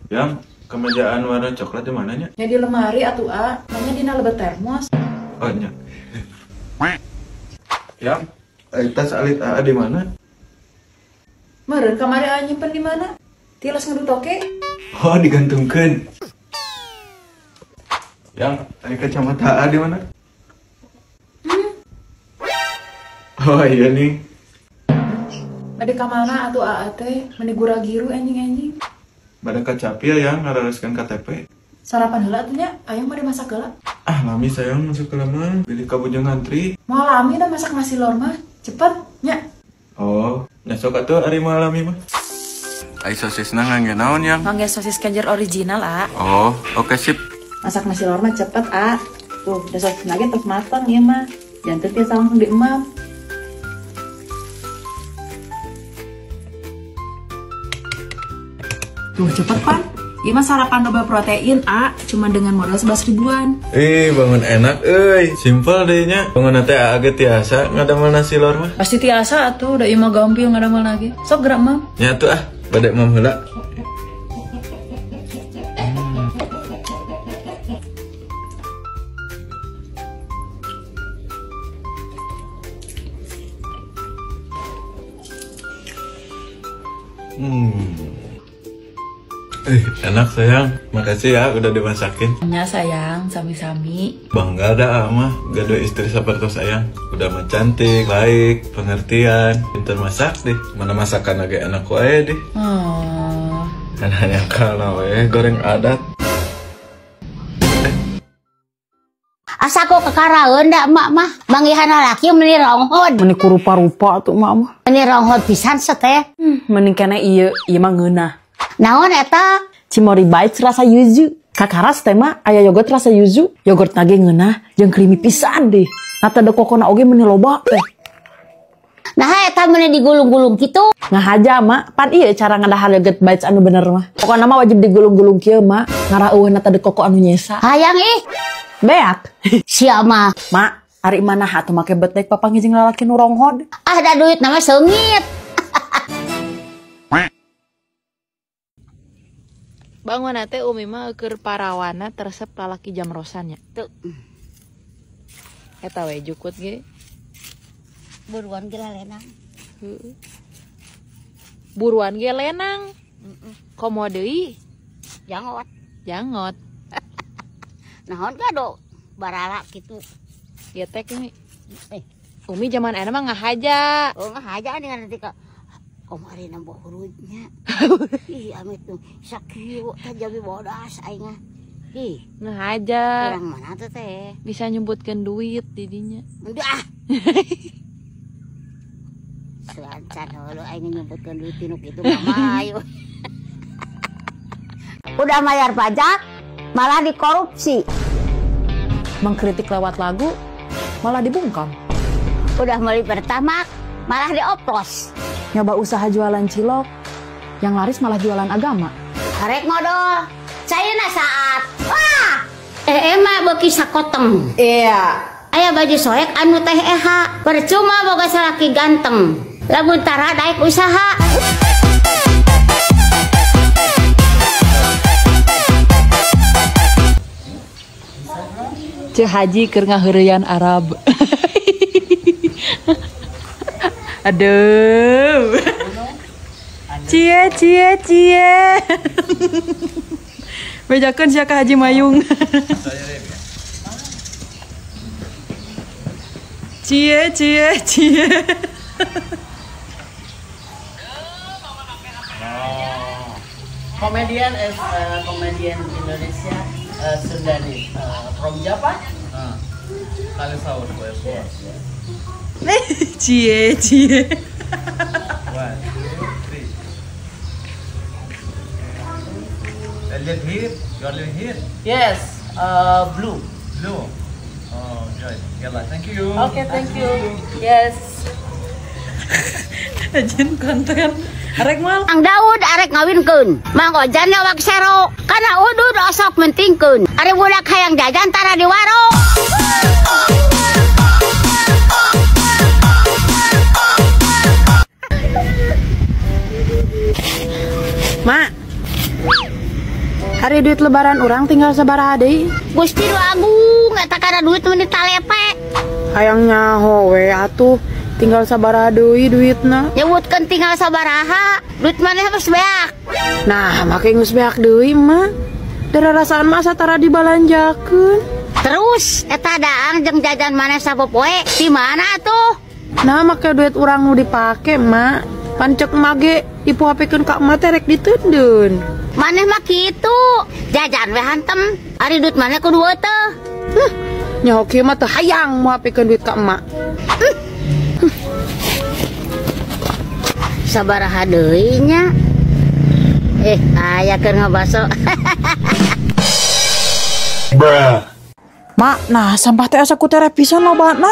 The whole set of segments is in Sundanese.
Yang kemejaan warna coklat di mananya? Ya di lemari atuh a, nanya dina lebet termos. Oh nya. Yang tas alit a di mana? Meureun kamari a nyimpen di mana? Tilas ngedut oke? Oh, digantungkeun. Yang kacamata a di mana? Oh iya nih. Bade ka mana atuh aa teh? Meni gura-giru anjing-anjing. Bade kacapil yang ngarareskeun KTP. Sarapan heula atuh nya, ayang mah dimasak heula. Ah, lami sayang masuk ke lama, bilih kabujeng ngantri. Moal lami da masak nasi lor mah, cepet nya. Oh, nya sok atuh ari moal lami mah. Ai sosisna ngangge naon yang? Ngangge sosis Kenjer original, a. Oh, oke sip. Masak nasi lor mah cepet, a. Tuh, da sosis lagi tos mateng ieu mah. Janten tiasa langsung diemam. Tuh cepet pan, ieu mah sarapan double protein a, cuma dengan modal 11 ribuan. Ih bangun enak, euy, simple deh nya. Bangun teh a ge tiasa ngadamel nasi lor mah. Pasti tiasa atuh, da ieu mah gampil ngadamel lagi. Sok gerak mam. Nya atuh ah, bade mam heula. Enak sayang, makasih ya udah dimasakin. Ya sayang, sami-sami. Bangga dah mah, gaduh istri seperti sayang. Udah mah cantik, baik, pengertian, pintar masak deh. Mana masakan agak enak wae deh. Oh. Dan hanya kalau goreng adat. Asa ku kekaraeun da emak mah, manggihan lalaki meni ronghod. Meni kurupa-rupa atuh emak mah. Meni ronghod pisan seteh. Mending kene ieu, ieu mah ngeunah. Naon eta? Cimory Bites rasa yuzu. Kakaras teh mah aya yogurt rasa yuzu. Yogurt nage ngeunah jeung creamy pisan deh. Nata de kokona oge meni loba teh. Nah eta meni digulung-gulung kitu. Ngahaja mak, pan ieu cara ngadahar yogurt bites anu bener mah. Pokona mah wajib digulung-gulung kieu mak, ngarah eueuh nata de koko anu nyesa. Hayang ih. Beak. Sia mah. Mak, ari mana atuh make bet daek papanggih jeung lalaki nu ronghod. Ah da duit nama seungit. Bangun teh umi mah keur parawana teresep lalaki jam rosannya. Tuh. Eta we jukut ge. Buruan ge lenang. Heeh. Buruan ge lenang. Heeh. Komo deui? Jangot. Jangot. Naon gado barala kitu. Getek umi. Umi zaman ayeuna mah ngahaja. Oh ngahaja dengan nanti ka komari nambah hurufnya. Ih amit tuh sakieu teh jadi bodas aing mah. Ih ngahaja. Urang mana tuh teh? Bisa nyebutkeun duit didinya. Udah. Selancar heuh aing nyebutkeun duit tinu kitu mah ayo. Udah bayar pajak malah dikorupsi. Mengkritik lewat lagu malah dibungkam. Udah beli pertamax malah dioplos. Nyoba usaha jualan cilok, yang laris malah jualan agama. Arek modal, saya saat. Wah, mah beuki sakoteng. Iya. Aya baju soek anu teh eha, percuma boga salaki ganteng. Lamun tara daek usaha. Ceu Haji keur ngaheureuyan Arab. Aduh. Cie cie cie. Bejakeun sia ka Haji Mayung. Cie cie cie. Comedian is comedian Indonesia, Sundanese, from Java. Kali sahur. Yes, yes. Cie cie. 1, 2, 3. You live here? You are living here? Yes, blue. Blue. Oh, good. Yalla, thank you. Okay, thank you. Yes. Ajen konten. Arek mal. Mang Daud arek ngawinkeun. Mang Ojan nyawak sero. Kana udud osok mentingkeun. Ari budak hayang jajan tara di waro. Mak. Ari duit lebaran urang tinggal sabaraha deui? Gusti nu agung eta kana duit mun ditalepe. Hayang nyaho we atuh tinggal sabaraha deui duitna. Nyebutkeun tinggal sabaraha, duit maneh geus beak. Nah, make geus beak deui mah. Dararasaan mah asa tara dibalanjakeun. Terus eta daang jeung jajan maneh sapopoe di mana atuh? Nah, make duit urang nu dipake, Mak. Pancek mage dipuapekeun ka emak teh rek diteundeun. Maneh mah kitu, jajan we hantem. Ari duit maneh kudu teh. Nyaho kieu mah teu hayang muapekeun duit ka emak. Sabaraha deui nya? Aya keur ngabaso. Bruh. Mak, nah sampah teh asa ku tereh pisan lobana.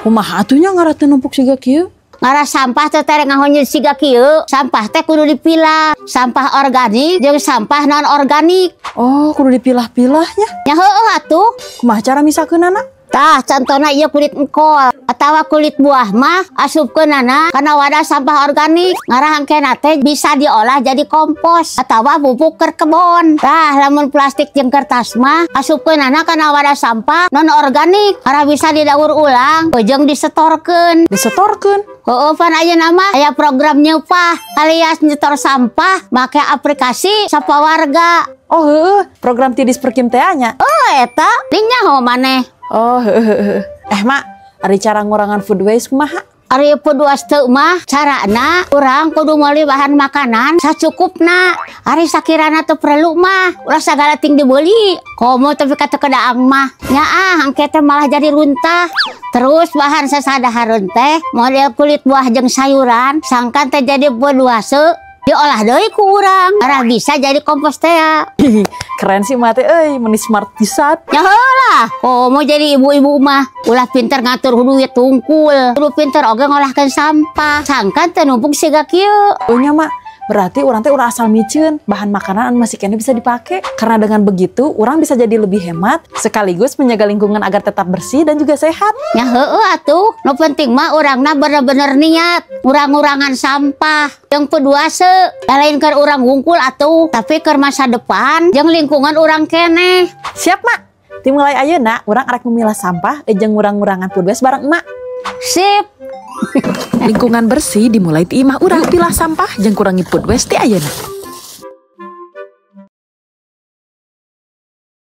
Kumaha atuh nya ngarah teu numpuk siga kieu? Ngarah sampah teh tereh ngahonyeun siga kieu. Sampah teh kudu dipilah. Sampah organik jeung sampah non organik. Oh, kudu dipilah-pilahnya. Nya heueuh atuh. Kumaha cara misakeunana? Tah, contohna ieu kulit engkol atawa kulit buah mah asupkeunana kana wadah sampah organik. Ngarah angkena teh bisa diolah jadi kompos atawa pupuk keur kebon. Tah, lamun plastik jeung kertas mah asupkeunana kana wadah sampah non organik. Ngarah bisa didaur ulang jeung disetorkeun. Disetorkeun? Heueuh, pan ayeuna mah aya program nyeupah alias nyetor sampah make aplikasi Sapa Warga. Oh heueuh, program ti Disperkim teh nya. Oh, eta ning nyaho maneh. Oh, heueuh. Mak, ari cara ngurangan food waste kumaha? Ari food waste teu mah carana urang kudu meuli bahan makanan sacukupna. Ari sakirana teu perlu mah ulah sagala ting dibeli. Komo tapi ka teu kedaang mah. Nyaah engke teh malah jadi runtah. Terus bahan sasadahareun teh model kulit buah jeung sayuran sangkan teh jadi food waste diolah deui ku urang. Arah bisa jadi kompos teh. Keren sih mah teh euy, meni smart pisan. Ya heulah, komo jadi ibu-ibu mah ulah pinter ngatur duit tungkul. Kudu pinter oge ngolahkeun sampah. Sangkan teu numpuk siga kieu. Oh nya mak, berarti urang teh ulah asal miceun, bahan makanan anu masih keneh bisa dipake. Karena dengan begitu urang bisa jadi lebih hemat sekaligus menjaga lingkungan agar tetap bersih dan juga sehat. Ya heueuh atuh, nu penting mah urangna bener-bener niat ngurang-ngurangan sampah. Jeung food waste lain keur urang wungkul atuh, tapi keur masa depan jeung lingkungan urang keneh. Siap, Mak. Dimulai ayeuna urang arek memilah sampah jeung ngurang-ngurangan food waste bareng emak. Sip. Lingkungan bersih dimulai ti imah urang, pilah sampah jeung kurangi food waste ti ayeuna.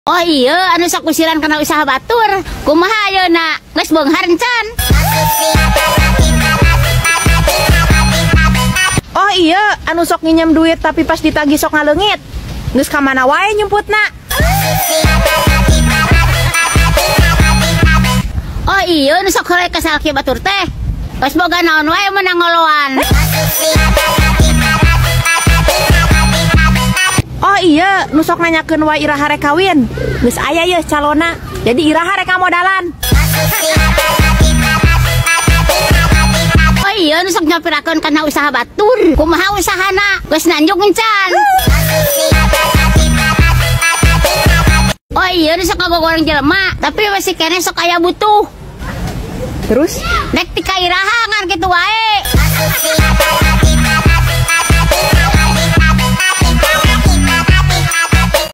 Oh iya, anu sok usiran kana usaha batur. Kumaha ayeuna? Geus beunghar encan. Oh iya, anu sok nginjem duit tapi pas ditagih sok ngaleungit. Geus ka mana wae nyumputna? Oh iya, nu sok heureuy ka salaki batur teh. Geus boga naon wae menang ngoloan. Oh iya, nu sok nanyakeun wae iraha rek kawin. Geus aya yeuh calona. Jadi iraha rek ngamodalan. Oh iya, nu sok nyapirakeun kana usaha batur. Kumaha usahana? Geus nanjuk encan. Oh iya, nu sok ngagogoreng jelema, tapi masih keneh sok aya butuh. Terus? Nek ti kairaha ngan kitu wae.